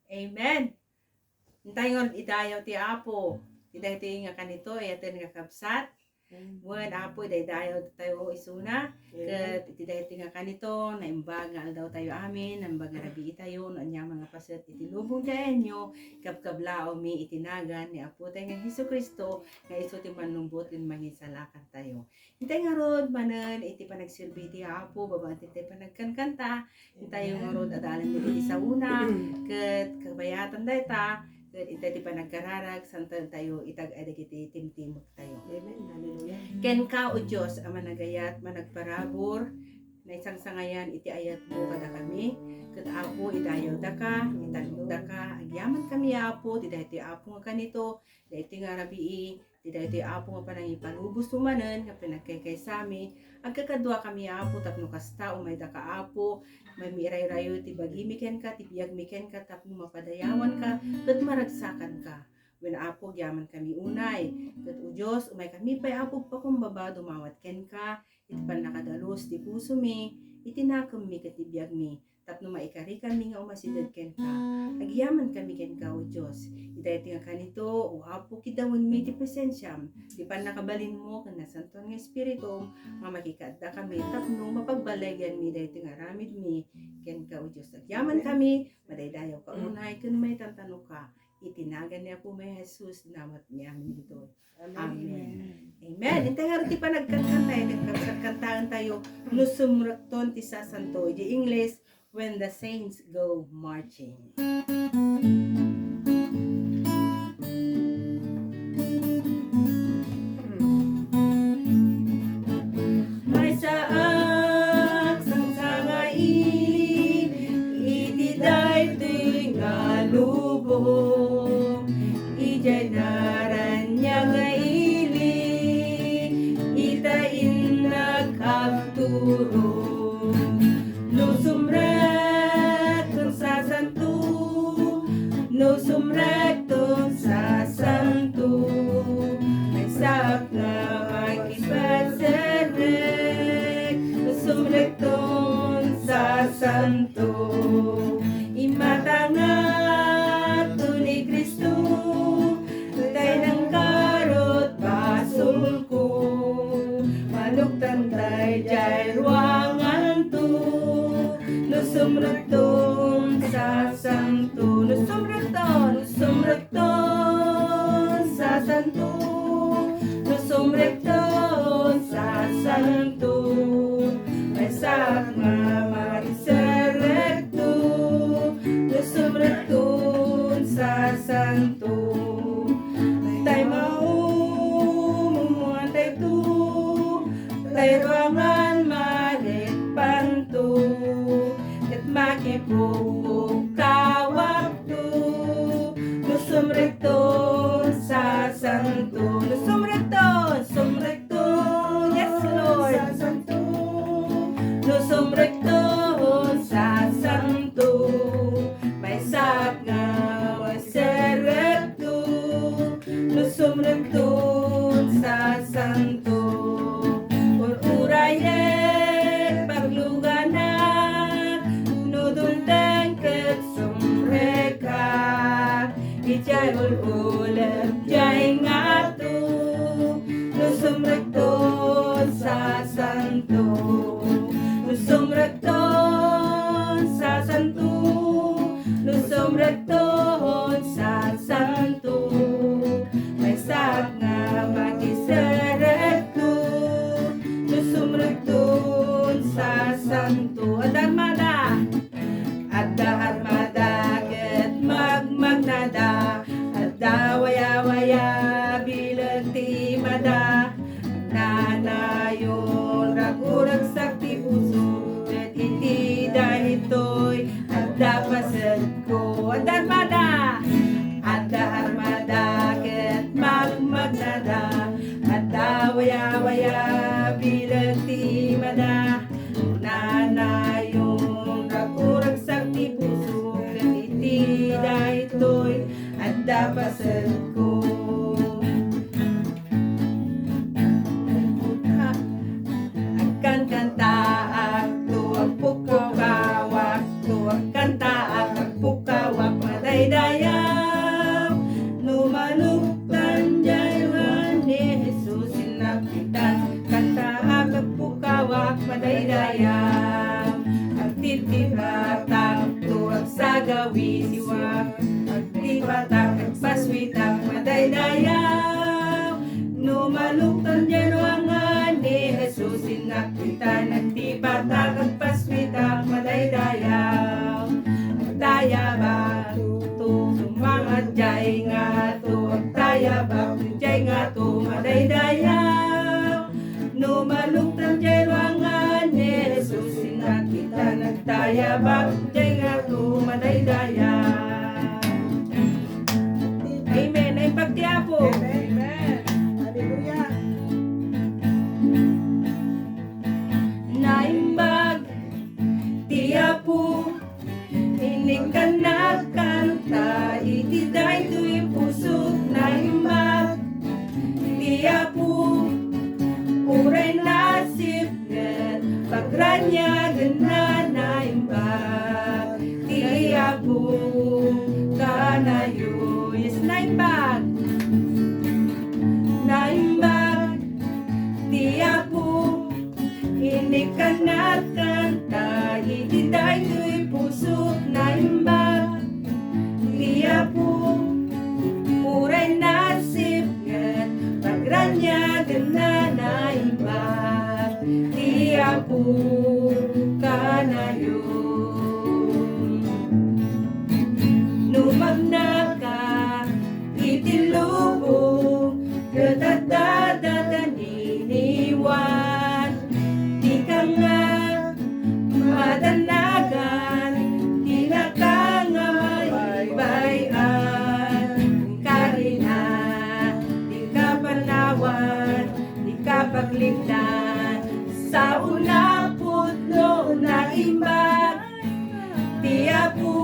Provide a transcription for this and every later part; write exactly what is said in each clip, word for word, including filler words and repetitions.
Amen. Intay ngarud idayaw ti Apo. Ti daytoy nga kanito, ayaten nga kabsat. Amen. Wen, Apo, idaydayaw tayo isuna. Amen. Ket iti daytoy nga kanito, naimbag nga aldaw tayo amin, naimbag nga rabii tayo, no aniaman nga paset iti lubong ti ayanyo, kabkablaawmi iti nagan ni Apo tayo nga Jesu-Cristo, nga isu ti mannumbot ken mangisalakan tayo. Intay ngarud manen iti panagserbi ti Apo, babaen ti panagkankanta, intayo ngarud adalan dagiti saona, ket kabayatan dayta, ket intay ti panagkararag, santaentayo itag-ay dagiti timtimektayo. Amen. Hallelujah. Kenka, O Dios, a managayat, managparabur, naisangsangayan iti ayatmo kadakami, ket Apo, idayawdaka, italnogdaka, agyamankami, Apo, ti daytoy Apo nga kanito, daytoy nga rabii, ti daytoy Apo nga panangipalubos manen nga pinagkaykaysami, agkakaduakami, Apo, tapno kasta, umaydaka, Apo, mamirayrayo ti bagimi kenka, ti biagmi kenka, tapno mapadayawanka, ket maragsakanka. Wen, Apo, agyamankami unay, ket, O Dios, umaykami pay, Apo, pakumbaba, dumawat kenka, iti pannakadalus ti pusomi, iti nakemmi ket ti biagmi, tapno maikarikanmi nga umasideg kenka. Agyamankami kenka, O Dios. Iti daytoy nga kanito, O Apo, kidawenmi ti presensiam, ti pannakabalinmo ken Nasantoan nga Espiritum, nga makikaaddakami tapno mapagbalaygenmi daytoy nga aramidmi kenka, O Dios. Agyamankami, madaydayawka unay ken maitantanoka. Iti nagan ni Apomi a Jesus, dinawatmi amin ditoy. Amen. Amen. Amen. Intay ngarud ti panagkankanta, ket kantaentayo, "No Sumrekton ti Sasanto." Iti English, "When the Saints Go Marching." Maysaak sangsangaili iti daytoy nga lubong, idiay naraniag nga ili, ita innak agturong. No sumrekton Sasanto, no sumrekton Sasanto, maysaak nga makipagserrek. No sumrekton Sasanto, imatangatto ni Cristo, tay nangkarot basolko. Manuktan tay diay ruanganto. No sumrekton Sasanto, no sumrekton, no sumrekton Sasanto, no sumrekton Sasanto, maysaak nga makipagserrekto. No sumrekton Sasanto, tay maumumuantayto, tay ruangan marekpanto, ket makipukpukawakto. No sumrekton Sasanto, no sumrekton, sumrekton, yes, Lord. Sasanto, no sumrekton Sasanto, maysaak nga makipagserrekto. No sumrekton Sasanto, ur-urayek, pagluganak, no dumteng ket sumrekak, idiay ul-ulep diay ngato. No sumrekton Sasanto, no sumrekton Sasanto, no sumrekton Sasanto, maysaak nga makipagserrekto. No sumrekton Sasanto, adda armada, adda armada ket magmagnada, adda wayawaya bileg ti mada. Nanayon, raguragsak ti puso, ket iti daytoy adda pasetko. Adda armada, adda armada ket magmagnada, adda wayawaya bileg ti mada. Nanayon, raguragsak ti puso, ket iti daytoy adda pasetko. Agkankantaakto, agpukpukawakto, agkantaak, agpukka Gawisiwak, agtipatak, agpaswitak, madaydayaw. No maluktan diay ruangan ni Jesus, innak kita, nagtipatak, agpaswitak, madaydayaw. Agtayabak to, sumangat diay ngato, agtayabak diay ngato, madaydayaw. No maluktan diay ruangan ni Jesus, innak kita, nagtayabak diay ngato, madaydayaw. Amen. Naimbag ti Apo. Amen. Hallelujah. Naimbag ti Apo, inikkannak kanta iti daytoy pusok. Naimbag ti Apo, uray nasipnget, pagraniagenna. Naimbag ti Apo kanayo. Yes, naimbag. Naimbag ti Apo, inikkannak kanta iti daytoy pusok. Naimbag ti Apo, uray nasipnget, pagraniagenna. Naimbag ti Apo kanayo. No magnaka iti lubong, ket adda dada ni Juan, dika nga madanagan, dinaka nga mabaybay-an. Karina, dika panawan, dika paglikdan. Sao nga pudno, naimbag ti Apo,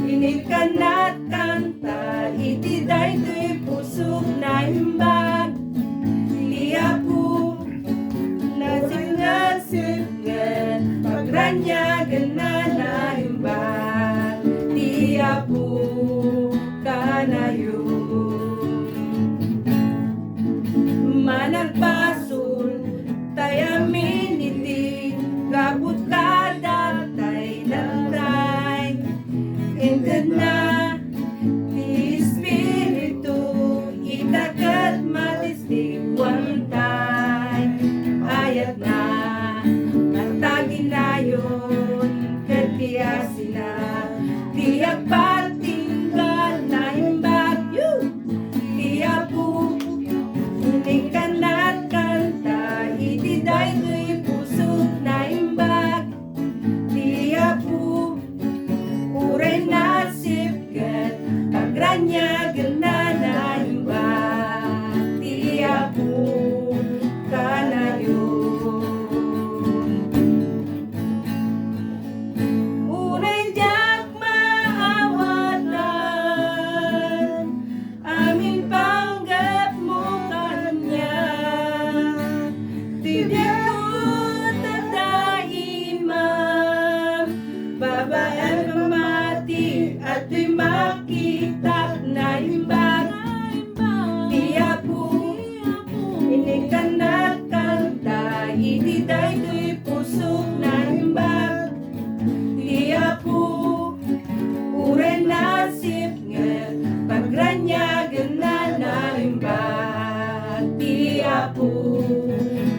inikkannak kanta iti daytoy pusok. Naimbag ti Apo, nasipnget, pagraniagenna. Naimbag ti Apo kanayo. Managbasol tay amin iti gapu kada tay natay. Intedna ti Espiritu, ita ket matistiguantay. Ayatna, mataginayon, ket ti asina, ti agpatinggal. Naimbag ti Apo, inikkannak kanta iti daytoy pusok. Naimbag ti Apo, uray nasipnget, pagraniagenna. Naimbag ti Apo kanayo. Uray diak maawatan amin panggepmo kaniak. Ti biagko ta daimam, babaen pamati, adtoy makitak. Naimbag ti Apo, inikkannak kanta iti daytoy pusok. Naimbag ti Apo, uray nasipnget, pagraniagenna. Naimbag ti Apo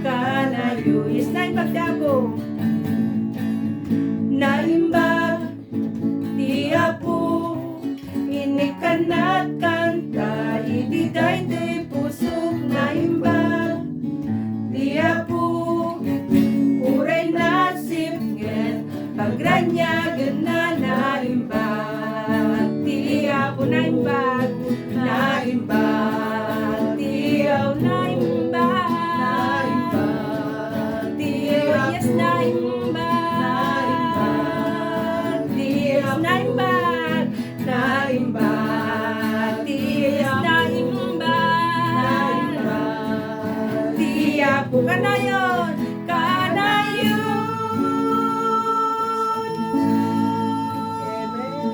kanayo. Yes, naimbag ti Apo. Naimbag ti Apo, inikkannak kanta iti daytoy pusok. Naimbag ti Apo, uray nasipnget, pagraniagenna. Naimbag ti Apo. Naimbag, naimbag ti Apo. Naimbag ti Apo. Yes, naimbag ti Apo. Naimbag. Naimbag ti Apo. Naimbag ti Apo. Kanayon, kanayon. Amen.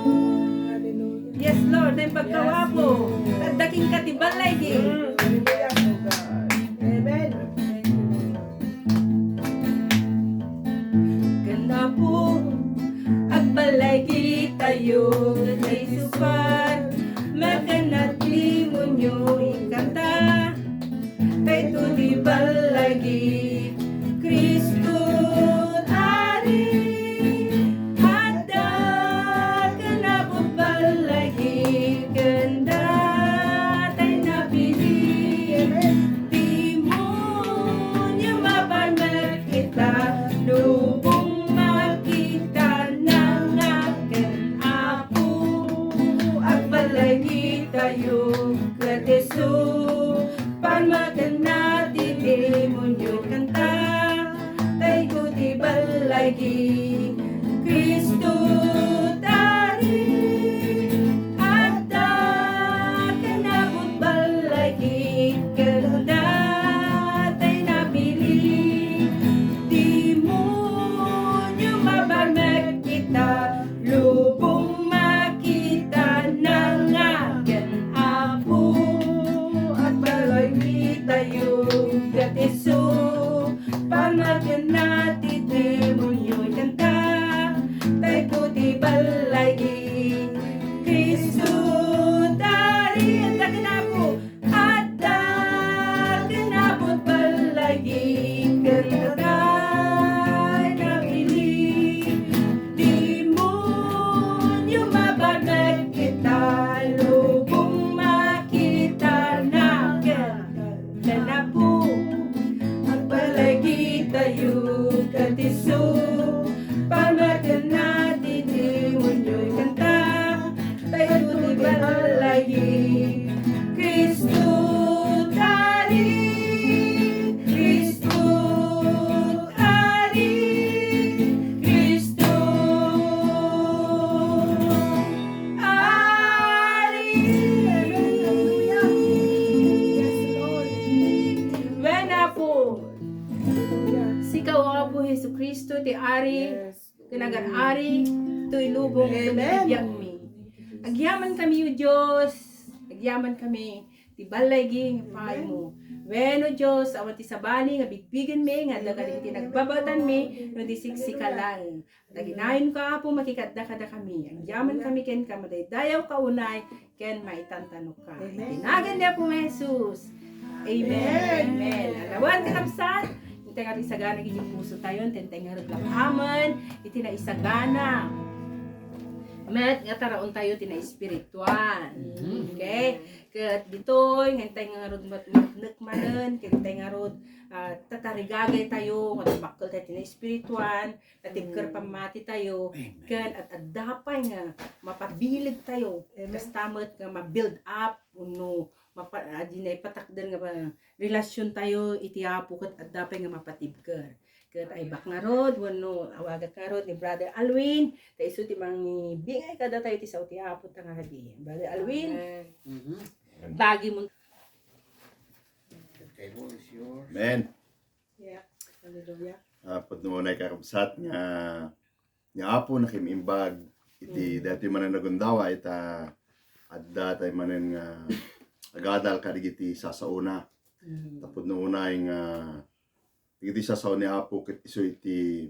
Hallelujah. Yes, Lord. Naimbag ka, Apo. Adda kenka ti balay di. Hallelujah, O God. Amen. Ken Apo, agbalay kita Tayo, Jesu, parmaken a demonio, ikanta. Daytoy ti ballagi, Kristo Ari. Adda ken apo ballagi, ken datay napili. Demonio, maparmek kita, lubong makita, nangaken apo, agballagi tayo ket isu. Parmaken a ti demonio, kanta, daytoy ti ballagi, Kristo Ari. Adda ken apo ballagi, ken datay napili. Demonio, maparmek kita, lubong makita, nangaken apo, agballagi tayo ket isu. Parmaken a ti demonio, ikanta. Daytoy ti ballagi, Kristo Ari. Adda ken apo, adda ken apo ballagi, ken datay napili. Demonio, maparmek kita, lubong makita, nangaken apo, agballagi tayo ket isu. Parmaken a ti demonio, ikanta. Daytoy ti ballagi, Kristo Ari, Kristo Ari, Kristo Ari. Wen, Apo, sika, O Apo Jesu-Cristo, ti Ari, ken agar-ari, toy lubong, ken bibiagmi. Agyamankami, O Dios, agyamankami, ti ballagi nga ipaaymo. Wen, O Dios, awan ti sabali nga bigbigenmi nga adda kadagiti nagbabaetanmi no di siksika laeng. Taginayon ka, Apo, makikadda kadakami. Agyamankami kenka, madaydayaw ka unay, ken maitantanokka. Iti nagan ni Apo Jesus. Amen. Amen. Amen. Alawan, kakabsat, intay nga isagana iti puso tayo, intay nga raglapaman, iti naisagana. Met nga taraon tayo ti naespirituan. Okay? Ket ditoy, nga intay nga rod mat-, matnek manen, ket intay nga rod, ah, tatarigagay tayo, nga tumakkel tayo ti naespirituan, natibker pammati tayo, ken ad-adda pay nga mapabileg tayo, kasta met nga ma-build up, wenno mapa-, adi na ipatakder nga ba-, relasyon tayo iti Apo, ket adda pay nga mapatibker. Ket ay bak ngarud, wenno awagak ngarud ni Brother Alwin, ta isu ti mangibingay kadatayo ti sao ti Apo ta nga kadi. Brother Alwin, bagi mo. Amen. Yeah. Hallelujah. Ah, pudno unay, kakabsat, nga ni Apo nakimimbag iti daytoy manen a gundaway, ta adda tay manen nga agadal kadigiti sasaona. Ta pudno unay nga dagiti sasao ni Apo ket isu iti,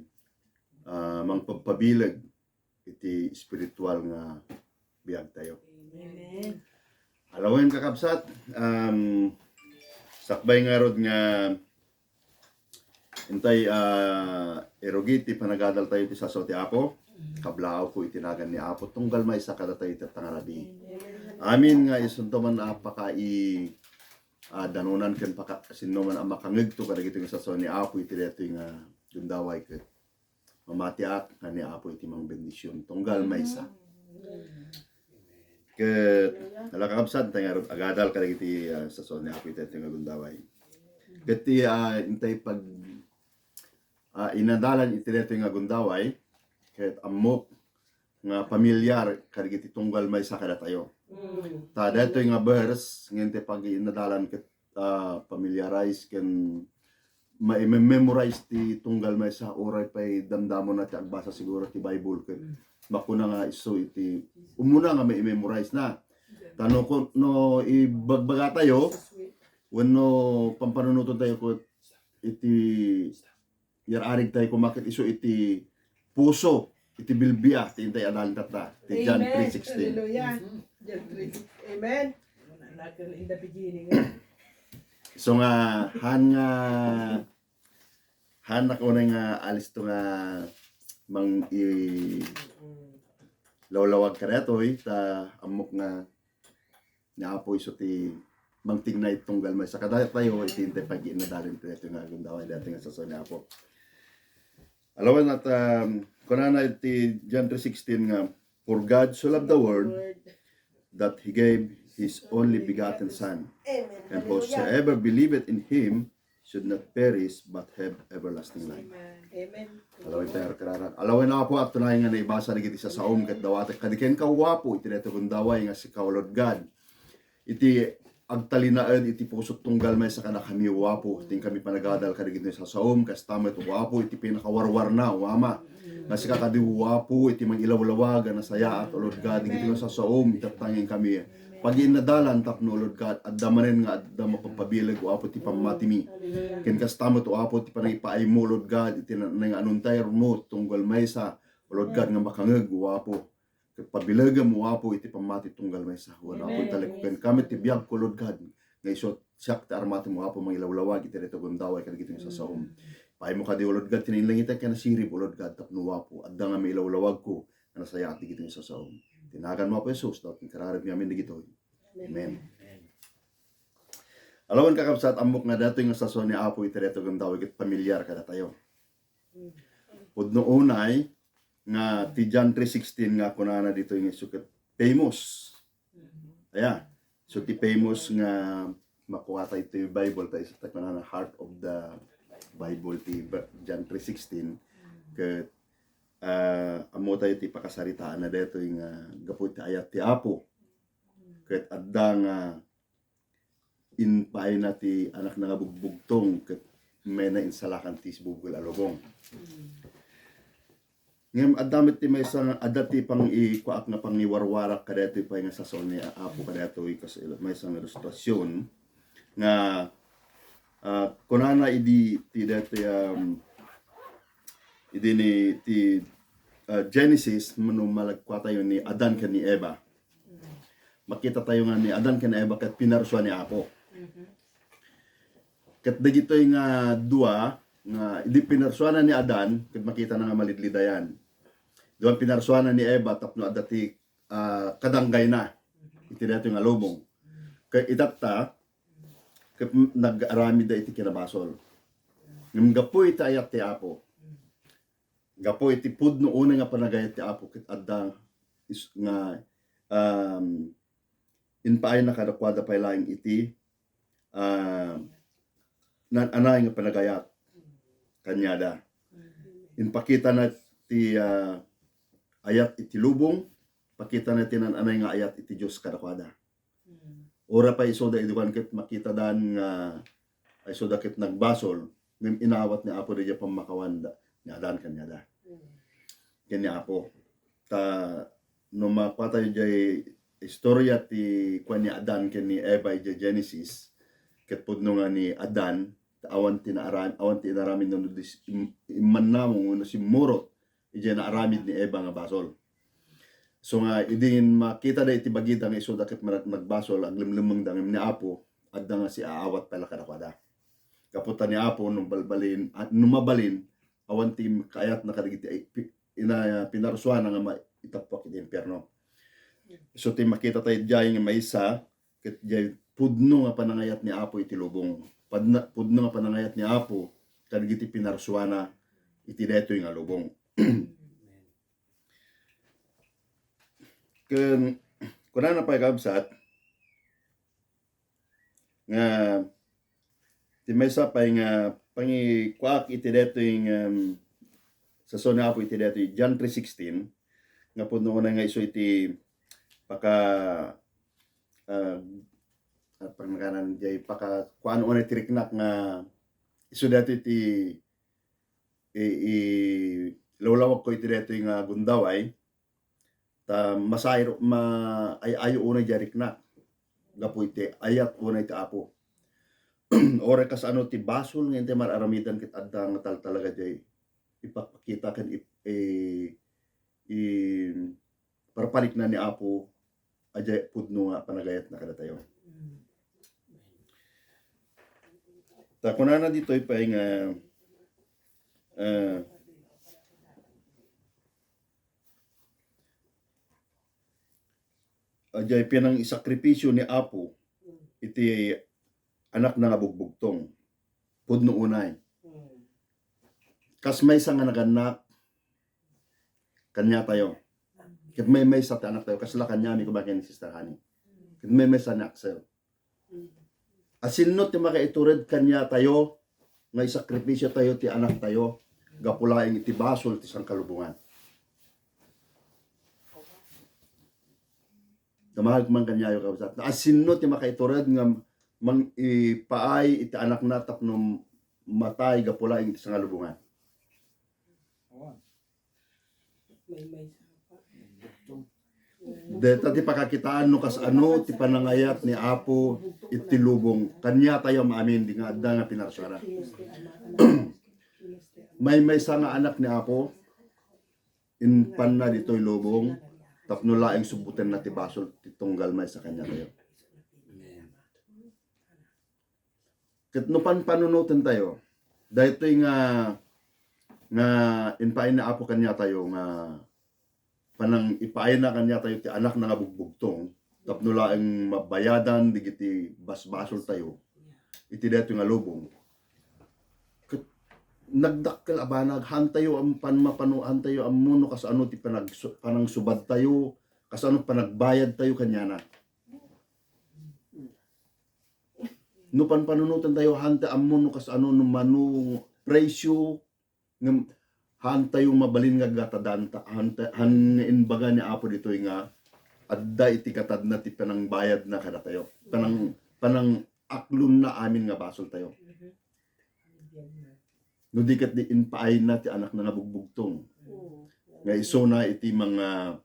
ah, mangpagpabileg iti espiritual nga biag tayo. Amen. Alawen, kakabsat, um, sakbay ngarud nga intay, ah, irugi ti panagadal tayo iti sasao ti Apo, kablaawko iti nagan ni Apo, tunggal maysa kadatayo iti tangaradi. Amin nga isunto man a pakai-, ah, danunan ken paka-, sinno man a makangegto kadagiti nga sasao ni Apo iti daytoy nga gundaway ket mamatiak nga ni Apo iti mangbendision tunggal maysa. Ket, ala, kakabsat, intay ngarud agadal kadagiti, ah, sasao ni Apo iti daytoy nga gundaway. Ket ti, ah, intay pag, ah, inadalan iti daytoy nga gundaway, ket ammok nga pamilyar kadagiti tunggal maysa kadatayo. Ta daytoy nga verse nga intay pag-inadalan ket, ah, familiarize ken ma-, memorize ti tunggal maysa, uray pay damdamona ti agbasa siguro ti Bible ket makuna nga isu iti umuna nga ma-memorize na. Ta no kun-, no ibagbaga tayo wenno pampanunoten tayo ket iti yar-arig tayo koma ket isu iti puso iti Biblia ti intay adalin tatta, ti John Amen. three sixteen. Hallelujah. Mhm. John three sixteen. Amen. Wala na, in the beginning. So nga, han nga, han nga unay nga alisto nga mang i-, lawlawag kadatoy, ta ammok nga ni Apo isu ti mangtingna iti tunggal maysa kadatayo iti intay paggiinnadalin ti daytoy nga gundaway, daytoy nga sasao ni Apo. Alawen at, um, kunana iti John three sixteen nga, "For God so loved the world that He gave His only begotten Son, Amen. And Hallelujah. Whosoever believeth in Him should not perish but have everlasting life." Amen. Amen. Alawen tayo kararag. Alawen na Apo, at tunay nga naibasa dagiti sasaom ket dawatek kadi kenka, O Apo, iti daytoy gundaway nga sika, O Lord God. Iti agtalinaed iti puso tunggal maysa kadakami, O Apo, ti inkami panagadal kadagiti sasaom, kasta met, O Apo, iti pinakawarwarna, O Ama, nga sika kadi, O Apo, iti mangilawlawag a nasayaat, O Lord God, dagiti sasaom, itattangin kami. Paggiinnadalan tapno, O Lord God, adda manen nga adda mapagpabileg, O Apo, ti pammatimi. Ken kasta met, O Apo, ti panangipaaymo, O Lord God, iti na-, nga anuntaymo tunggal maysa, O Lord God, nga makangeg, O Apo. Ket pabilegem, O Apo, iti pammati tunggal maysa. Wen, Apo, Amen. Talikuken kami ti biagko, Lord God, nga isu siak ti armatem, O Apo, mangilawlawag iti daytoy gundaway kadagiti nga sasaom. Paaymo kadi, O Lord God, ti nainlangitan ken nasirib, O Lord God, tapno, O Apo, adda nga mailawlawagko nga nasayaat dagiti nga sasaom. Ti naganmo, Apo Jesus, daw ti kararagmi amin dagitoy. Amen. Alawen, kakabsat, ammok nga daytoy nga sasao ni Apo iti daytoy gundaway ket pamilyar kadatayo. Pudno unay nga ti John three sixteen nga kunana ditoy nga isu ket famous. Aya. So ti famous nga makuata iti Bible, ta isu ta kunana heart of the Bible ti Ba-, John three sixteen. Ket, ah, ammo tayo ti pakasaritaanna daytoy nga gapu iti ayat ti Apo. Ket adda nga impaayna ti Anakna nga bugbugtong ket mayna insalakan ti sibubgol a lubong. Ngem adda met ti maysa nga, adda ti pangikuaak nga pangiwarwarak kadaytoy pay nga sasao ni Apo kadaytoy kas maysa nga ilustrasyon nga, ah, kunana idi ti daytoy, um, idi ni ti, ah, Genesis, mano malagkuatayo ni Adan ken ni Eva. Makita tayo nga ni Adan ken Eva ket pinarsua ni Apo. Mhm. Ket dagitoy nga dua nga idi pinarsuana ni Adan, ket makitana nga malidlidayan. Dua pinarsuana ni Eva tapno adda ti, ah, kadanggayna iti daytoy nga lubong. Ket itatta, ket nag-aramidda iti kinabasol. Ngem gapu iti ayat ti Apo, gapu iti pudno unay nga panagayat ti Apo, ket adda is-, nga, um, impaayna kadakuada pay laeng iti, ah, naan-anay nga panagayat kaniada. Impakitana ti, ah, ayat iti lubong, pakitana ti naan-anay nga ayat iti Dios kadakuada. Mm. Uray pay isuda idi kuan ket makitadan nga, ay, isuda ket nagbasol, ngem inawat ni Apo daydiay pammakawanda ni Adan kaniada. Mm. Ken ni Apo. Ta no makuatayo diay istorya ti kuan ni Adan ken ni Eva idiay Genesis, ket pudno nga ni Adan, ta awan ti naaram-, awan ti inaramid no dis-, im-, immannamong wenno simmurot idiay naaramid ni Eva nga basol. So nga, idi makitada iti bagida nga isuda ket marag-, nagbasol, aglemlemmengda ngem ni Apo, adda nga siaawat pay la kadakuada. Gapu ta ni Apo, no balbalin, a-, no mabalin, awan ti kaayatna kadagiti ay, pi-, ina-, pinarsuana nga maitappuak iti impierno. So, ti makita tayo diay nga maysa, ket diay pudno nga panangayat ni Apo iti lubong. Padna-, pudno nga panangayat ni Apo kadagiti pinarsuana iti daytoy nga lubong. Ken kunana pay, kabsat, nga ti maysa pay nga pangikuak iti daytoy nga, um, sasao ni Apo iti daytoy John three sixteen, nga pudno unay nga isu iti paka-, ah, ah, pagnagan diay paka-, kuan unay ti riknak nga isu daytoy ti i-, i-, lawlawagko iti daytoy nga gundaway, ta masairo-, ma-, ay-ayo unay diay riknak. Gapu iti ayat unay ti Apo. Uray kasano ti basol nga intay mar-aramidan ket adda nga taltalaga diay ipakpakita ken ip-, i-, i-, parparikna ni Apo, a diay pudno nga panagayatna kadatayo. Ta kunana ditoy pay nga, eh, a diay pinangisakripisio ni Apo iti anakna nga bugbugtong. Pudno unay. Kas maysa nga nagannak, kaniatayo. Ket maymaysa ti anaktayo, kasla kaniami, kuba ken ni Sister Honey. Ket maymaysa ni Axel. Asinno ti makaitured kaniatayo nga isakripisio tayo ti anaktayo gapu laeng iti basol ti sangkalubongan? Damag man kaniayo, kabsat. Asinno ti makaitured nga mang-, ipaay iti anakna tapno matay gapu laeng iti sangalubongan? Awan. Deta ti pakakitaan no kas ano ti panangayat ni Apo iti lubong. Kaniatayo amin di nga adda nga pinarsuana. Maymaysa nga anak ni Apo, impanna ditoy lubong, tapno laeng subbotenna ti basol ti tunggal maysa kaniatayo. Amen. Ket no panpanunotentayo, daytoy nga, nga impaay ni Apo kaniatayo nga panang-, ipaayna kaniatayo ti anakna nga bugbugtong, tapno laeng mabayadan digiti basbasoltayo iti daytoy nga lubong. Ket nagdakkel a banag, hantayo am-, pan-, mapano-, hantayo ammo no kasano ti panagsu-, panangsubadtayo, kasano panagbayadtayo kaniana. No panpanunotentayo, hanta ammo no kasano no mano presyo, ngem hantayo mabalin nga gatadanta, hanta, han nga imbaga ni Apo ditoy nga adda iti gatadna ti panangbayadna kadatayo. Panang-, panang-aklonna amin nga basoltayo. No di ket di impaayna ti anakna nga bugbugtong. Nga isuna iti mga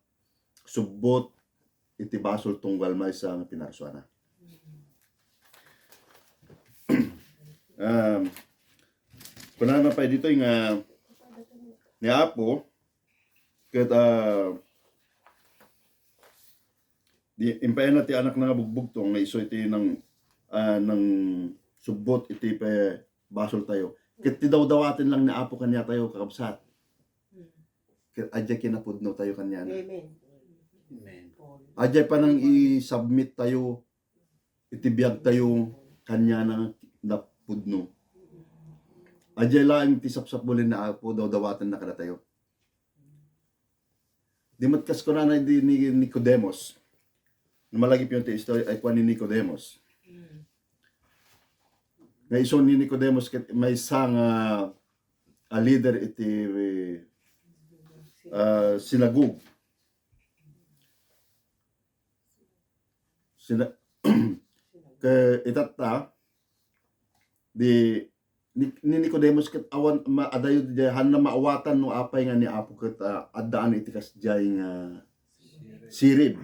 subbot iti basol tunggal maysa nga pinarsuana. Um, kunana pay ditoy nga ni Apo, ket, ah, di, impaayna ti anakna nga bugbugtong nga isu iti nang, ah, nangsubbot iti pe-, basoltayo. Ket ti dawdawaten lang ni Apo kaniatayo, kakabsat. Ket adiay kinapudnotayo kaniana. Amen. Amen. Adiay panang-isubmittayo iti biagtayo kaniana nga pudno. Adiay laeng ti sapsapulen ni Apo, dawdawatenna kadatayo. Di met kas kunana di ni Nicodemus. No malagipyo ti istorya, ay kuan ni Nicodemus. Nga isu ni Nicodemus ket maysa nga a leader iti, ah, sinagog. Sina-, ke-, itatta, di, ni, ni Nicodemus ket awan ma-, adayo diay, hanna maawatan no apay nga ni Apo ket, ah, addaan iti kasdiay nga sirib.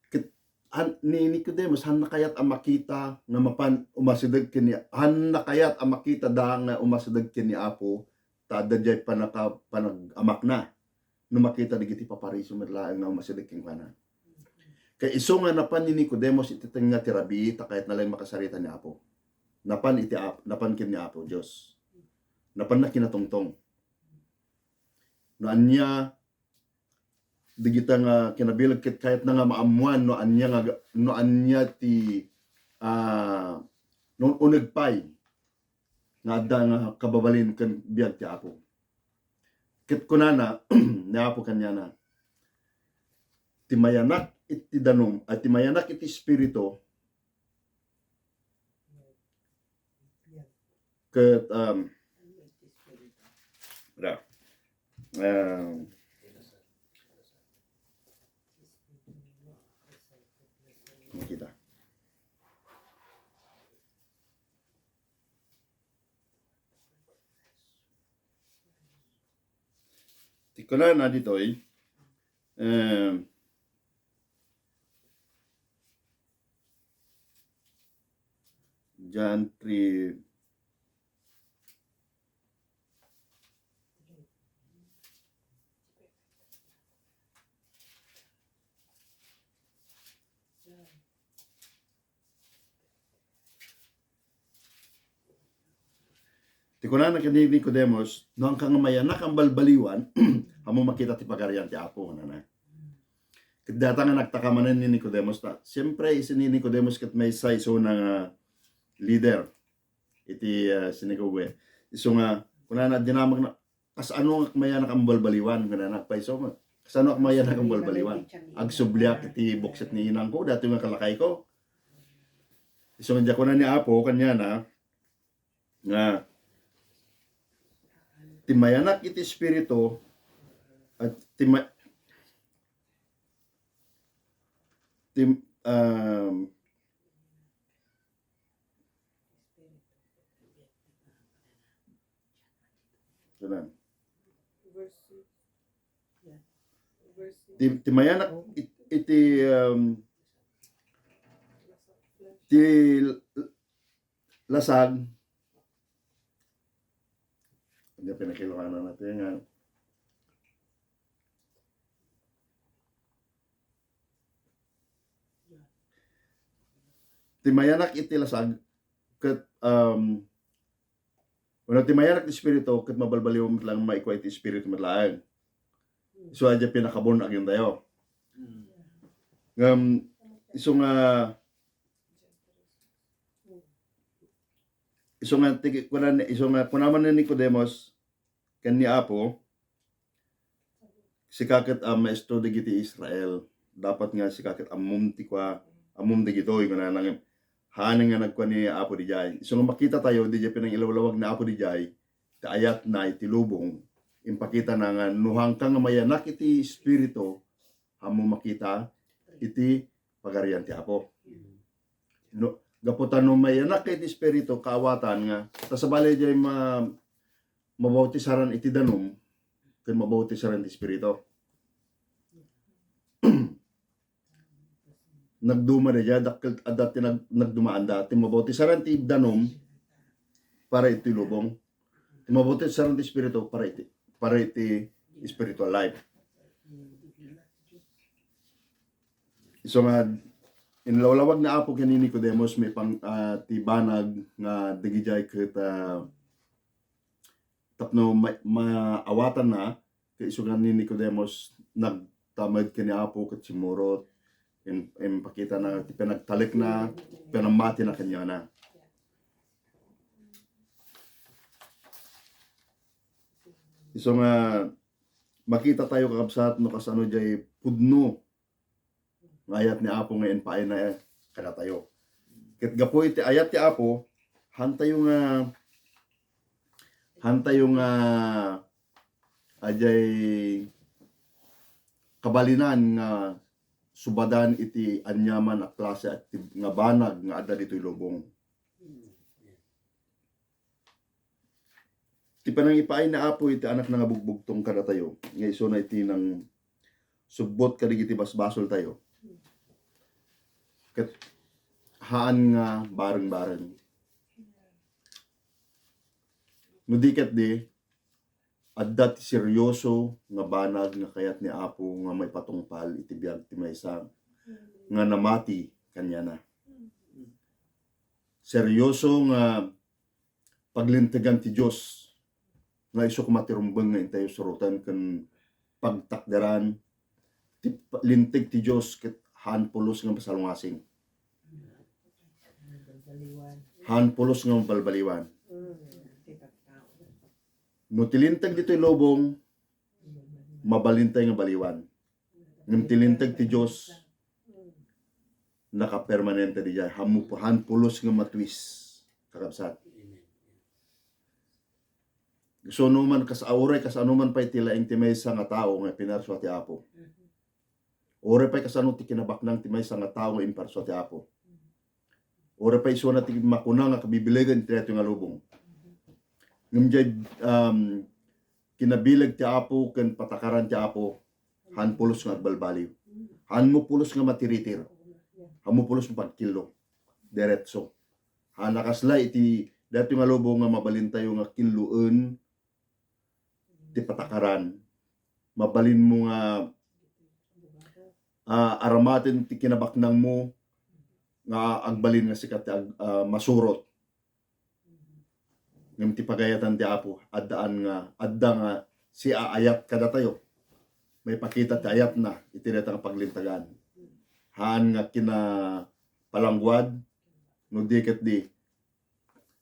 Ket han-, ni Nicodemus, hanna kayat a makita nga mapan umasideg ken ni, hanna kayat a makita da nga umasideg ken ni Apo, ta adda diay panaka-, panag-amakna. No makita dagiti papariseo met laeng nga umasideg kenkuana. Ket isu nga napan ni Nicodemus iti tengnga ti rabii, ta kayatna laeng makasarita ni Apo. Napan iti Ap-, napan ken ni Apo Dios. Napanna kinatongtong. No ania dagita nga kinabileg ket kayatna nga maammoan no ania nga, no ania ti, ah, no un-uneg pay nga adda nga kababalin ken biag ti Apo. Ket kunana ni Apo kaniana, ti mayanak iti danum, ay, ti mayanak iti espiritu, ket, um, ra, um, makita. Ti kunana ditoy, eh, John three, Kunana ken ni Nicodemus, "No haanka nga mayanak a balbaliwan, ammo makita ti Pagarian ti Apo," kunana. Ket dayta nga nagtaka manen ni Nicodemus, ta siempre, isu ni Nicodemus ket maysa isuna nga leader iti, ah, sinagoga. Isu nga, kunana, dinamagna, "Kasano nga mayanak a balbaliwan?" Kunana, "Agpayso met. Kasano nga mayanak a balbaliwan? Agsubliak iti buksit ni inangko, daytoy nga kalakayko." Isu nga, diay kuna ni Apo kaniana, nga ti mayanak iti Espiritu, at ti ma-, ti, um, Amen. Ti, ti mayanak it-, iti, um, ti lasag. Ania pay nga Ilocano naton nga, ti mayanak iti lasag ket, um, wenno ti mayanak ti Espiritu ket mabalbaliwan met laeng, maikua iti Espiritu met laeng. Isu a diay pinaka-born again tayo. Mm. Ngem, isu nga, isu nga, ti, kuna, isu nga, kuna man ni Nicodemus ken ni Apo, "Sika ket a maestro dagiti Israel, dapat nga sika ket ammom ti kua, ammom dagitoy," kunana. Ngem, haan nga nagkua ni Apo diay. Isu nga makita tayo, diay panangilawlawag ni Apo diay, ti ayatna iti lubong, impakitana nga, "No haanka nga mayanak iti Espiritu, ammo makita iti Pagarian ti Apo." No, gapu ta no mayanak iti Espiritu, kaawatan nga, ta sabali diay ma-, mabautisaran iti danum, ken mabautisaran iti Espiritu. Nagduma diay, dakkel, adda ti nag-, nagdumaanda. Ti mabautisaran ti danum para iti lubong. Ti mabautisaran ti Espiritu para iti, para iti spiritual life. Isu nga, inlawlawag ni Apo ken ni Nicodemus, maipang-, ah, ti banag nga dagidiay ket, ah, tapno ma-, maawatanna, ket isu nga ni Nicodemus nagtamed ken ni Apo ket simmurot, im-, impakitana ti panagtalekna, panammatina kenkuana. Isu nga makita tayo, kakabsat, no kasano diay pudno nga ayat ni Apo nga impaayna kadatayo. Ket gapu iti ayat ti Apo, haan tayo nga, haan tayo nga, adiay kabalinan nga subadan iti aniaman a klase a ti-, nga banag nga adda ditoy lubong. Ti panangipaay ni Apo iti Anakna nga bugbugtong kadatayo, nga isuna iti nangsubbot kadagiti basbasoltayo. Ket haan nga bareng-bareng. No di ket di, adda ti serioso nga banag nga kayat ni Apo nga maipatungpal iti biag ti maysa nga namati kaniana. Serioso nga paglintegan ti Dios nga isu koma ti rumbeng nga intayo suroten ken pagtakderan ti pa-, linteg ti Dios ket haan pulos nga masalungasing. Haan pulos nga mabalbaliwan. No ti linteg ditoy lubong, mabalintay nga baliwan. Ngem ti linteg ti Dios, nakapermanente diay, haan mo, haan pulos nga matwis, kakabsat. So, no man kas-, uray kasano man pay ti laeng ti maysa nga tao nga pinarsua ti Apo. Uray pay kasano ti kinabaknang ti maysa nga tao nga imparsua ti Apo. Uray pay isuna ti makuna nga kabibilegen ti daytoy nga lubong. Ngem diay, um, kinabileg ti Apo ken patakaran ti Apo, haan pulos nga agbalbaliw. Haan mo pulos nga matiritir. Haan mo pulos nga pagkillo. Diretso. Haan a kasla iti daytoy nga lubong nga mabalintayo nga killoen ti patakaran. Mabalin mo nga, ah, aramaten ti kinabaknang mo nga agbalin nga sika ti ag-, ah, masurot. Ngem ti pagayatan ti Apo, addaan nga, adda nga siaayat kadatayo. Maipakita ti ayatna iti dayta nga paglintagan. Haan nga kinapalangguad, no di ket di,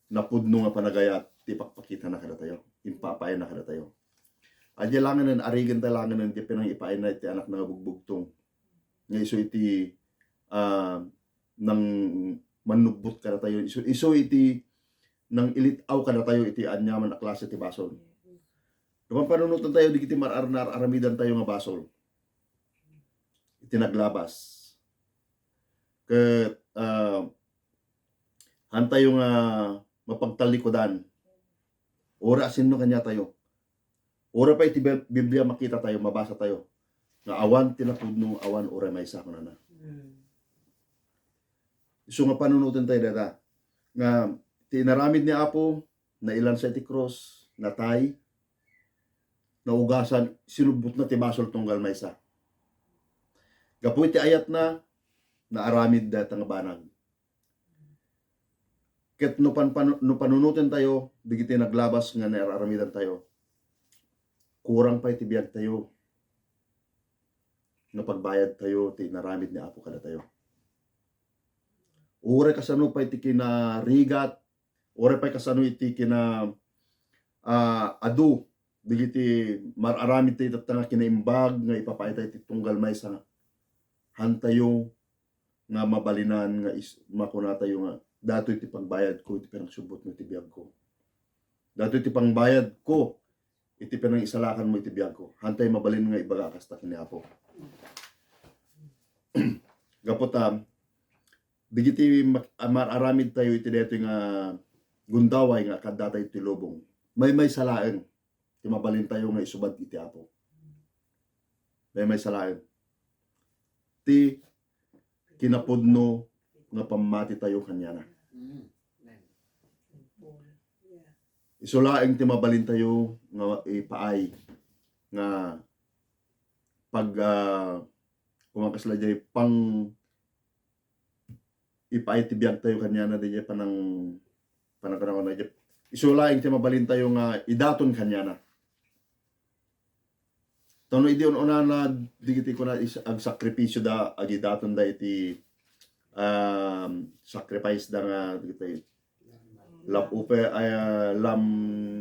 napudno nga panagayat ti ipakpakitana kadatayo, impapaayna kadatayo. Adda langen, arigenta langen ti pinangipaayna iti Anakna nga bugbugtong. Nga isu iti, ah, nang mannubbot kadatayo, isu, isu iti nang ilit-aw kadatayo iti aniaman a klase ti basol. Napanpanunoten tayo dagiti mar-, ar-, ar-, aramidan tayo nga basol iti naglabas. Ket, ah, haan tayo nga mapagtallikudan. Uray a sinno kaniatayo. Uray pay iti Bib-, Biblia makita tayo, mabasa tayo, nga awan ti napudno, awan uray maysa, kunana. Mm. Isu nga panunoten tayo dayta. Nga ti inaramid ni Apo, nailansa iti krus, natay, naugasan, sinubbotna ti basol tunggal maysa. Gapu iti ayatna, naaramid dayta nga banag. Ket no pan-, pan-, no panunoten tayo dagiti naglabas nga naar-aramidan tayo, kurang pay ti biag tayo nga pagbayad tayo ti inaramid ni Apo kadatayo. Uray kasano pay ti kinarigat, uray pay kasano iti kina-, ah, adu dagiti mar-aramid tayo tatta nga kinaimbag nga ipapaay tayo ti tunggal maysa, haan tayo nga mabalinan nga is-, makuna tayo nga, "Datoy ti pagbayadko iti panangsubbotmo iti biagko. Datoy ti pangbayadko iti panangisalakanmo iti biagko." Haan tayo mabalin nga ibaga kasta ken ni Apo. Gapu ta, dagiti mak-, a-, mar-aramid tayo iti daytoy nga gundaway nga adda tayo iti lubong. Maymaysa laeng ti mabalin tayo nga isubad iti Apo. Maymaysa laeng ti kinapudno nga pammati tayo kaniana. Mm. Amen. Isu laeng ti mabalin tayo nga ipaay nga pag, ah, kumakasla jay pang ipaay ti biag tayo kaniana, diay panang-, panagkanawan na diay. Isu laeng ti mabalin tayo nga idaton kaniana. Tapno idi un-unana, dagiti kuna is-, agsakripisyo da, agidaton da iti, um, sacrifice da nga, dagiti lamb offer, ay, ah, lamb,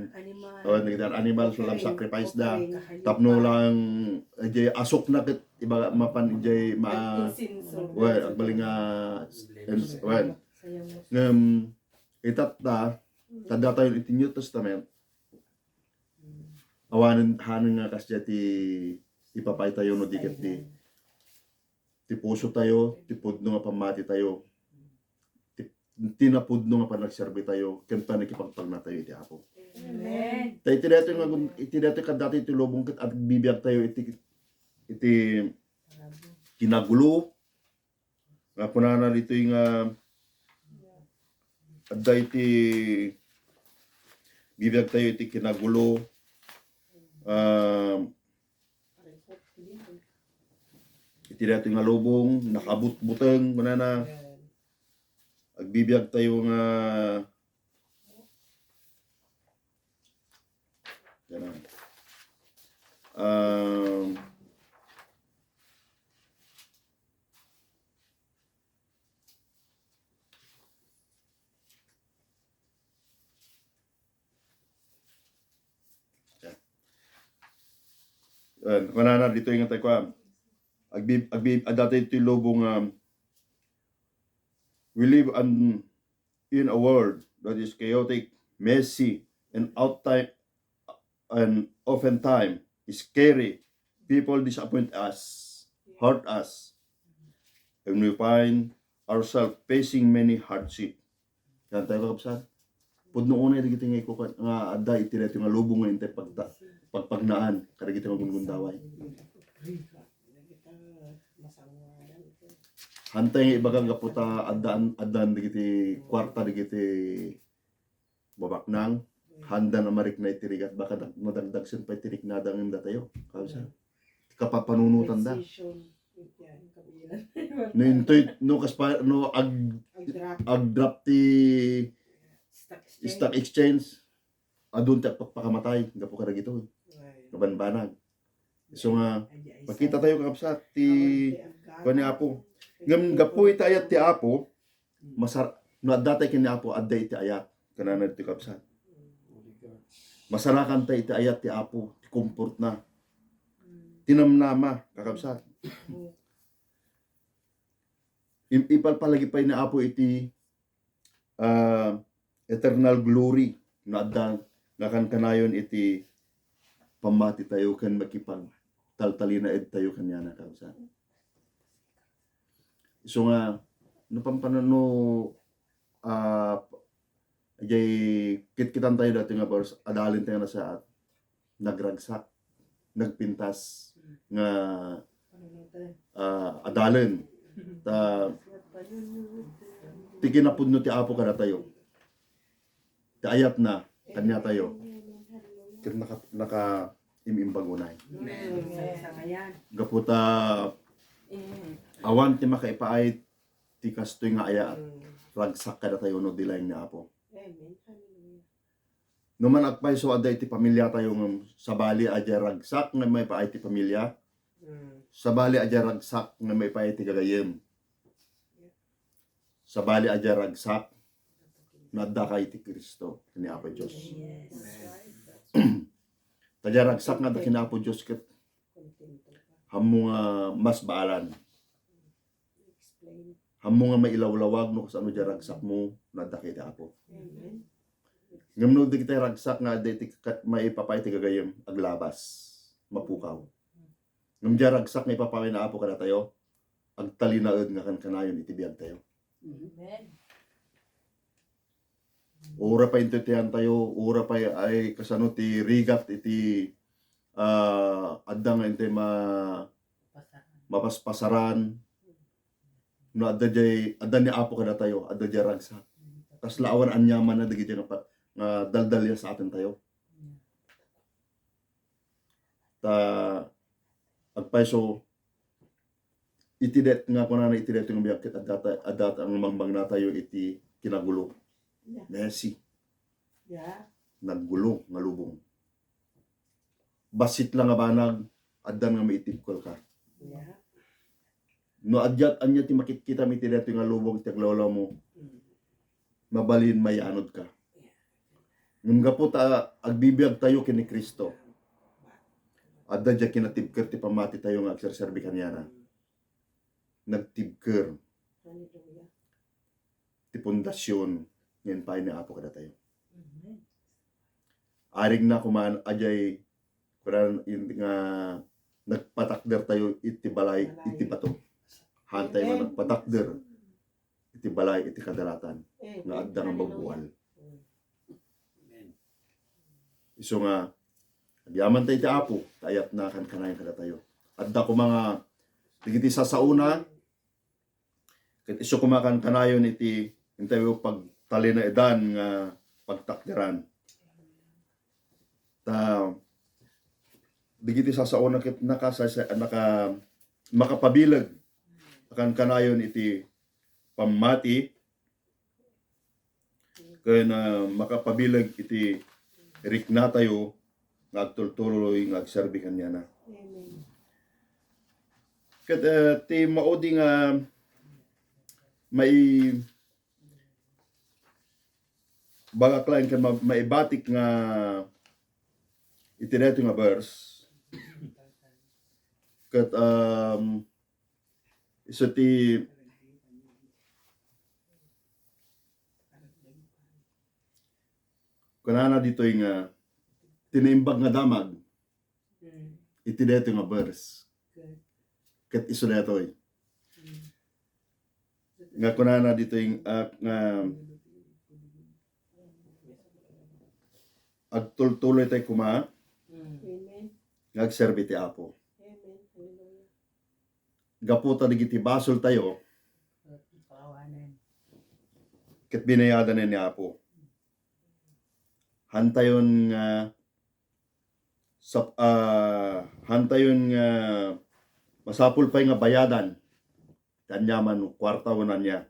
Animal. Oh, dagiti animal, lamb sacrifice da. Offering. Tapno lang, eh, jay asok na ket iba mapan jay ma-, Insenso. Well, agbaling nga, ins-, well. Ngem, itatta, kadatayon iti New Testament, awanen, hanen nga kasdiay ti ipapay tayo no di ket di. Ti puso tayo, ti pudno nga pammati tayo, ti, ti napudno nga panagserbi tayo, ken panagipagpagna tayo iti Apo. Amen. Ta iti daytoy nga gun-, iti daytoy kadatayo iti lubong ket agbibiag tayo iti, iti kinagulo, nga kunana ditoy nga adda iti bibiag tayo iti kinagulo, ah, iti daytoy nga lubong, nakabutbuteng, kunana. Agbibiag tayo nga, um, Yan. Yan. Kunana ditoy nga tayo, kuan. Agbi-, agbi-, adda tayo iti lubong, um, we live an-, in a world that is chaotic, messy, and outi-, and oftentimes scary. People disappoint us, hurt us, and we find ourselves facing many hardship. Yan tayo, kakabsat. Pudno unay dagiti nga ikukan-, nga adda iti daytoy nga lubong nga intay pagta-, pagpagnaan kadagiti nga gundaway. Hantay nga ibaga gapu ta addaan, addaan dagiti kuarta dagiti babaknang, handa na marikna iti rigat, baka dag-, madagdagsen pay ti riknada ngem datayo. Kawsa. Kapapanunotan da. Precision. Yan, kabilan. No intoy, no kaspa-, no ag-, Ag-drop. Ag-drop ti Stock exchange. Stock exchange. adun ti agpakpakamatay gapu kadagitoy. Ay. Kabanbanag. So nga, ay, ay, makita tayo, kakabsat, ti kuan ni Apo. Ngem gapu iti ayat ti Apo, masar-, no adda tayo ken ni Apo, adda iti ayat. Kanana ti kabsat. Masarakan tayo iti ayat ti Apo, ti comfort na. Ti namnama, kakabsat. Im-, ipalpalagi pay ni Apo iti ah, eternal glory no adda nga kankanayon iti pammati tayo ken makipagtaltalinaed tayo kaniana, kakabsat. Isu nga, no pampano, no, ah, ajay kitkitan tayo dati nga verse, adalen tayo na sa nagragsak, nagpintas nga, ah, adalen. Ta, ti kinapudno ti Apo kadatayo. Ti ayatna kaniatayo. Ket naka-, naka-im-imbag unay. Amen. Gapu ta awan ti makaipaay ti kastoy nga ayat, ragsak kadatayo no di laeng ni Apo. Amen. Hallelujah. No man agpayso adda iti pamiliatayo ngem sabali a diay ragsak nga maipaay ti pamilya. Mm. Sabali a diay ragsak nga maipaay ti gagayem. Sabali a diay ragsak no addaka iti Cristo, ni Apo Dios. Yes. Ta diay ragsak nga adda ken Apo Dios ket hammo nga mas baalan. Explain. Hammo nga mailawlawag no kasano diay ragsakmo no adda ka iti Apo. Amen. Ngem no dagiti ragsak nga adda iti ka-, maipapaay ti gagayem, aglabas, mapukaw. Ngem diay ragsak nga ipapaay na Apo kadatayo, agtalinaed nga kankanayon iti biagtayo. Amen. Uray pay intoy tiyantayo, uray pay ay kasano ti rigat iti, ah, adda nga intoy ma-, mapaspasaran. No adda diay, adda ni Apo kadatayo, adda diay ragsak. Kasla awan aniamanna dagiti nga pa-, nga daldaldasaten tayo. Ta agpayso, iti det nga kunana iti daytoy nga biag ket adda ta-, adda ta nga mangmangna tayo iti kinagulo. Yeah. Messy. Yeah. Naggulo nga lubong. Bassit la nga banag, addan nga maitibkelka. Yeah. No adda ania ti makitkitam iti daytoy nga lubong iti aglawlawmo, mm, mabalin mayanodka. Ngem gapu ta agbibiag tayo ken ni Cristo, adda diay kinatibker ti pammati tayo nga agserserbi kaniana. Nagtibker. Hallelujah. Ti pundasyon nga impaay ni Apo kadatayo. Amen. Arigna koma a diay, kunan, in-, nga nagpatakder tayo iti balay, balay, iti bato. Hantay nga, amen, nagpatakder iti balay iti kadaratan, amen, nga adda nga, hallelujah, mabual. Mm. Amen. Isu nga, agyaman tayo iti Apo, ta ayatna kankanayon kadatayo. Adda koma nga, dagiti sasaona, ket isu koma kankanayon iti intayo pagtalinaedan nga pagtakderan. Ta, dagiti sasaona ket nakasasa-, naka-, makapabileg kankanayon iti pammati, ken, ah, makapabileg iti riknatayo nga agtultuloy nga agserbi kaniana. Amen. Ket, eh, ti maudi nga mai-, bagak laeng ken ma-, maibatik nga iti daytoy nga verse. Ket, um, isu ti kunana ditoy nga ti naimbag nga damag, mm, iti daytoy nga verse. Good. Ket isu daytoy. Mm. Nga kunana ditoy, ah, nga agtultuloy tayo koma, mm, amen, nga agserbi ti Apo. Amen. Hallelujah. Gapu ta dagiti basol tayo, ket binayadan ni Apo. Hantayon nga sap-, ah, hantayon nga masapul pay nga bayadan ti aniaman, kuarta wenno ania.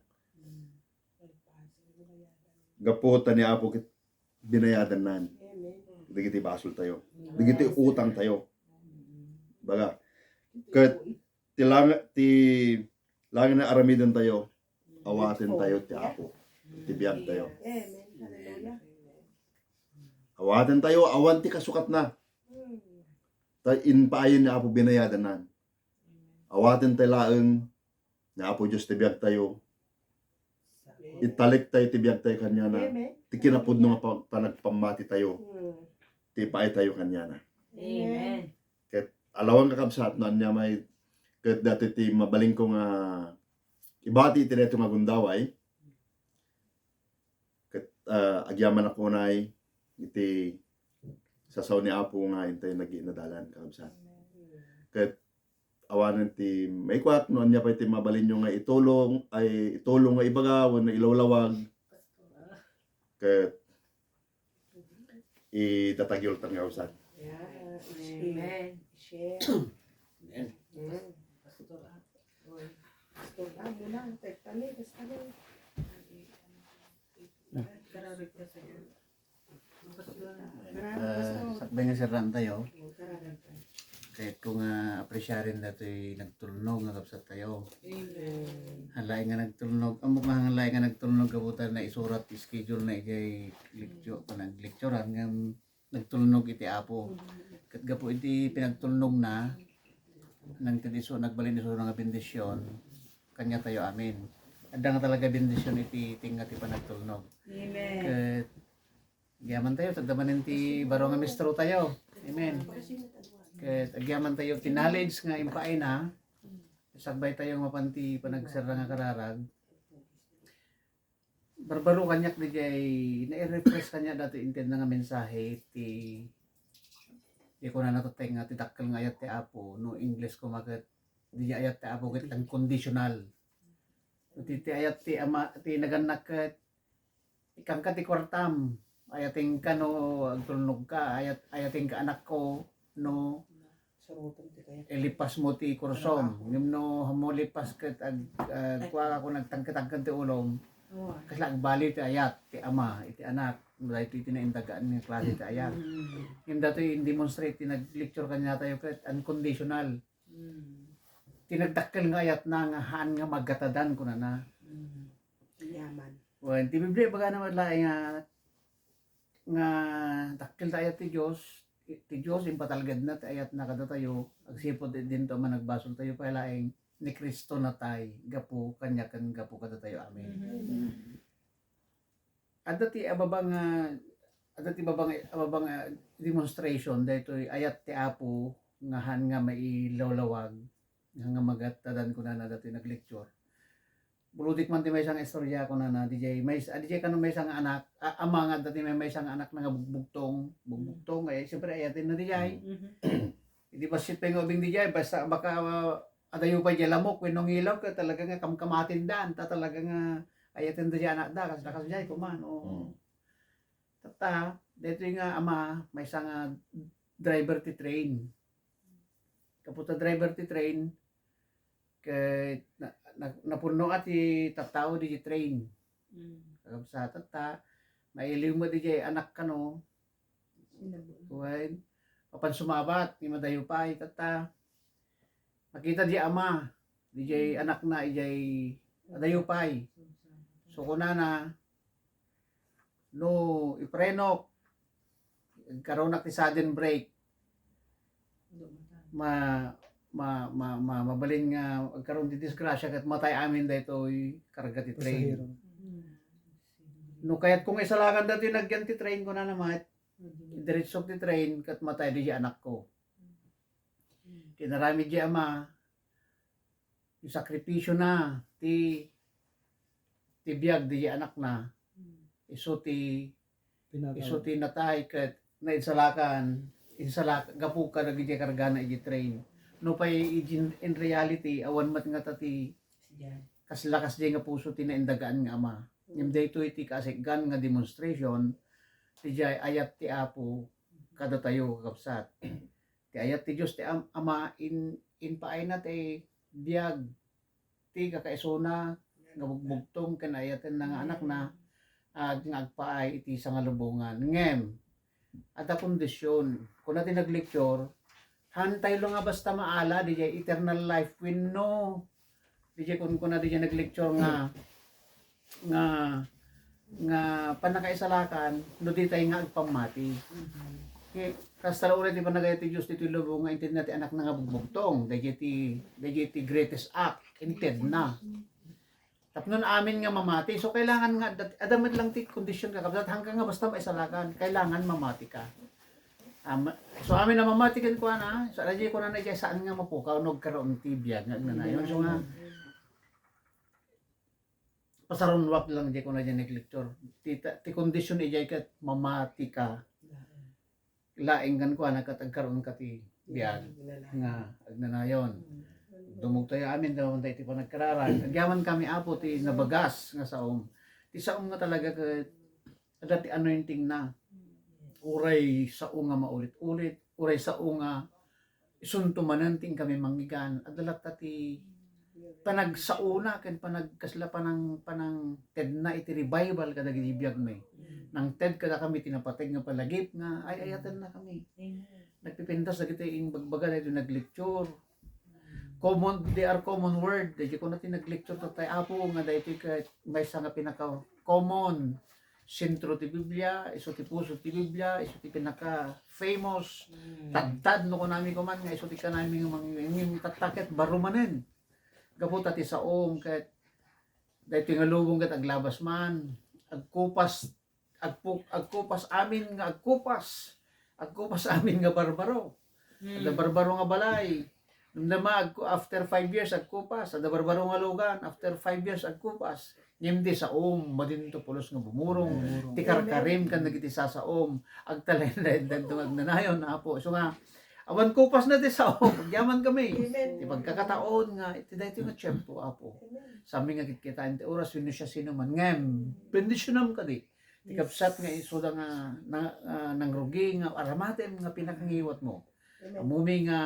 Gapu ta ni Apo ket binayadannan. Amen. dagiti basoltayo, dagiti utangtayo. Baga, ket ti lang-, ti langit nga aramidentayo, awatentayo ti Apo, ti biagtayo. Amen. Hallelujah. Awatentayo, awan ti kasukatna. Ta impaayen ni Apo, binayadanna. Awatentayo laeng ni Apo Dios ti biagtayo. Italektayo ti biagtayo kaniana. Amen. Ti kinapudno nga pa-, panagpammatitayo. Ti ipaaytayo kaniana. Amen. Ket alawan, kakabsat, no ania may, ket datoy ti mabalinko nga ibati iti daytoy nga gundaway. Ket, ah, agyamanak unay iti sasao ni Apo nga intay naggiinnadalan, kakabsat. Ket awanen ti maikuak no ania pay ti mabalinyo nga itulong, ay, itulong nga ibaga wenno ilawlawag. Ket idatag yultan nga usan. Yeah. Amen. Share. Amen. Mm. Pastor, ah. Oy. Pastor, ah, muna, ang tekta ni, basta ni. Kararag ka sa'yo. Pastor. Ah, sakbay nga serraan tayo. Kayat ko nga apresyaren datoy nagtulnog nga kabsat tayo. Amen. Halay nga nagtulnog, amok nga halay nga nagtulnog, gapu ta naisurat ti schedule na ijay lecture, panaglecturean, ngem nagtulnog iti Apo. Ket gapu iti pinagtulnogna, nang ti disso, nagbalin isu nga bendision, kaniatayo amin. Adda nga talaga bendision iti tengnga ti panagtulnog. Amen. Ket agyamantayo, ta adda manen ti baro nga maestrotayo. Amen. Ket agyamantayo ti knowledge nga impaayna, sakbaytayo nga mapan ti panagserra nga kararag. Barbaro kaniak diay, nai-refresh kaniak datoy intedna nga mensahe ti, ti kunana tattay nga ti dakkel nga ayat ti Apo, no Ingles koma ket, diay ayat ti Apo ket unconditional. Ti, ti ayat ti Ama, ti nagannak ket, ikkanka ti kuartam, ayatenka no agtulnogka, ayat-, ayatenka anakko, no Sarutan ti kayat. Ilipasmo ti kursom. Ngem no, mo lipas ket ag-, agkuaka ko nagtangketangken ti ulom. Kasla agbaliw ti ayat ti Ama iti Anak. Daytoy ti naindagaan nga klase ti ayat. Mm. Ngem datoy in-demonstrate ti nag-lecture kaniatayo ket unconditional. Mm. Ti nagdakkel nga ayatna nga haan nga magatadan kunana. Mm. Yaman. Wen, ti Biblia ibagana met laeng nga nga dakkel ti ayat ti Dios, ti Dios impatalgedna ti ayatna kadatayo, agsipud dinto a managbasoltayo pay laeng ni Cristo natay gapu kaniak ken gapu kadatayo. Amen. Amen. Adda ti ababa nga, adda ti baba nga, ababa nga demonstration daytoy ayat ti Apo nga haan nga mailawlawag, nga magatadan kunana datoy naglecture. Buludik man ti maysa nga istorya, kunana, diay, may, ah, diay kano maysa nga anak, ah, ama nga adda ti may maysa nga anak na nga bugbugtong, bugbugtong, eh, siyempre, ayatenna diay. Mhm. Idi bassit pay nga ubing diay, basta baka, ah, adayo pay diay lamok wenno ngilaw, ket talaga nga kamkamatendan, ta talaga nga ayatenda diay anakda, kas, kas diay koma, no. Mm. Tatta, daytoy nga ama, maysa nga driver ti train. Gapu ta driver ti train, ket na, na, napunnoan ti tattao diay train. Mm. Kakabsat, tatta, nailiw met diay anak kano. Sinabuan. Wen, mapan sumabat, ni madayo pay, tatta. Nakita diay ama, diay anakna, idiay adayo pay. So, kunana, no iprenok, agkaronak ti sudden brake, ma-, ma-, ma-, ma-, mabalin nga agkaroon ti disgrasya ket matay amin daytoy karga ti train. Pasahero. No kayatko nga isalakan datoy nagyan ti train, kunana met, idiretsok ti train ket matay diay anakko. Ti inaramid diay ama, ti sakripisyona, ti, ti biag diay anakna, isu ti, isu ti natay ket nainsalakan, insalak-, gapu kadagiti kargana iti train. Nupay iti in reality, awan met ngata ti kasla kasdiay nga puso ti naindagaan nga ama. Ngem daytoy ti kaasik-an nga demonstration ti diay ayat ti Apo kadatayo, kakabsat. Ti ayat ti Dios ti Am-, Ama, in-, impaayna ti biag ti kakaisuna nga bugbugtong ken ayatenna nga anakna, ag-, nga agpaay iti sangalubongan. Ngem, adda kondisyon. Kuna ti nag-lecture, haantay lo nga basta maala, diay eternal life wenno, diay kunkuna, diay nag-lecture nga, nga, nga pannakaisalakan, no ditay nga agpammati. Kasta la uray ti panagayat ti Dios ditoy lubong nga intedna ti Anakna nga bugbugtong, diay ti, diay ti greatest act, intedna. Tapno amin nga mamati. So, kailangan nga, dat-, adda met lang ti kondisyon, kakabsat, haanka nga basta maisalakan, kailangan mamati ka. Am-, so, amin a mamati kenkuana, so, adayo kunana, diay saan nga mapukaw, no agkaroon ti biag nga agnanayon. So nga, pasarunwak lang diay kuna diay nag-lecture. Ti, ta-, ti kondisyon idiay ket mamati ka. Laeng kenkuana ket agkaroon ka ti biag nga agnanayon. Dumogtayo amin, damamanda iti panagkararag. Agyaman kami, Apo, ti nabagas nga saom. Ti saom nga talaga ket adda ti anointing na. Uray sao nga maulit-ulit, uray sao nga isunto manen ti inkami mangngegana. Adda latta ti panagsaona ken panag-, kasla panang-, panangtedna iti revival kadagiti biagmi. Nangted kadakami ti napateg nga palagip nga ay-ayatennakami. Nagpipintas dagiti imbagbaga daytoy nag-lecture. Common, they are common word. Daytoy kuna ti nag-lecture tattay, Apo, nga daytoy ket maysa nga pinaka-common. Sentro ti Biblia, isu ti puso ti Biblia, isu ti pinaka-famous. Tadtad no kunami koman nga isu ti kanami nga mang-, ngem tatta ket baro manen. Gapu ta ti saom ket daytoy nga lubong ket aglabas man, agkupas, agpu-, agkupas amin nga agkupas, agkupas amin nga barbaro. Adda barbaro nga balay. Namnama, agku-, after five years, agkupas. Adda barbaro nga lugan, after five years, agkupas. Ngem ti saom, madinto pulos nga bumurong. Bumurong. Ti karkarim ken dagiti sasaom, agtalinaed dagiti agnanayon, Apo. So nga, awan kupasna ti saom, agyaman kami. Amen. Ti pagkakataon nga, iti daytoy nga tiempo, Apo. Amen. Sami nga kitkitaen ti oras, wenno siasinoman. Ngem, bendisionam kadi. Ti kabsat nga isuda nga, na, ah, nangrugi nga aramatem nga pinakangiwatmo. Amen. Ammom nga,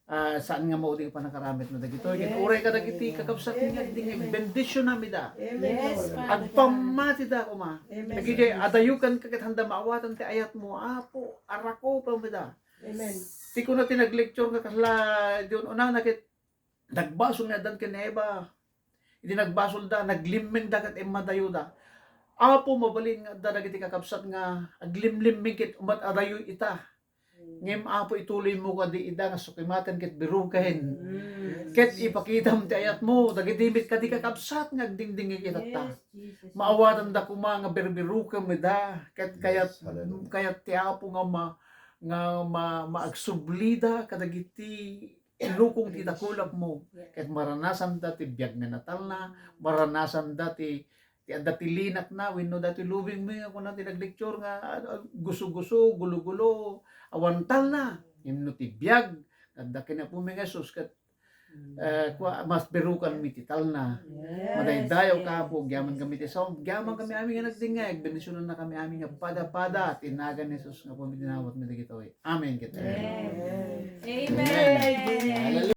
ah, saan nga maudi a pannakaramidna dagitoy. Yes. Ket uray kadagiti kakabsat nga agdingngeg, bendisionam ida. Amen. Yes, Father God. Agpammatida koma. Amen. Dagiti adayokan ket haanda maawatan ti ayatmo, Apo, arakupem ida. Amen. Ti kuna ti nag-lecture nga kasla, di un-unana ket nagbasol nga addan ken ni Eva. Idi nagbasolda, naglimmingda ket immadayoda. Apo, mabalin nga adda dagiti kakabsat nga aglimlimming ket umat-adayo ita. Ngem, Apo, ituloymo kadi ida nga sukimaten ket biruken. Mm. Ket ipakitam ti ayatmo dagiti met kadi kakabsat nga agdingdingngeg itatta. Yes, Jesus. Maawatanda koma nga birbirukem ida ket kayat, Yes, hallelujah. Kayat ti Apo nga ma-, nga ma-, maagsublida kadagiti ilukong ti dakulapmo. Yes. Ket maranasanda ti biag nga natalna, maranasanda ti, ti adda ti linakna, wenno datoy lubingmi nga kuna ti nag-lecture nga, ah, ah, guso-guso, gulo-gulo, awan talna. Ngem no ti biag, adda ken Apomi nga Jesus, ket, eh, kua, mas birukanmi ti talna. Yes. Madaydayaw ka, Apo, agyaman kami ti saom, agyaman kami amin nga nagdingngeg, bendisionannakami amin nga pada-pada, ti nagan ni Jesus nga Apomi dinawatmi dagitoy. Amen. Ket amen. Amen. Amen. Amen. Hallelujah.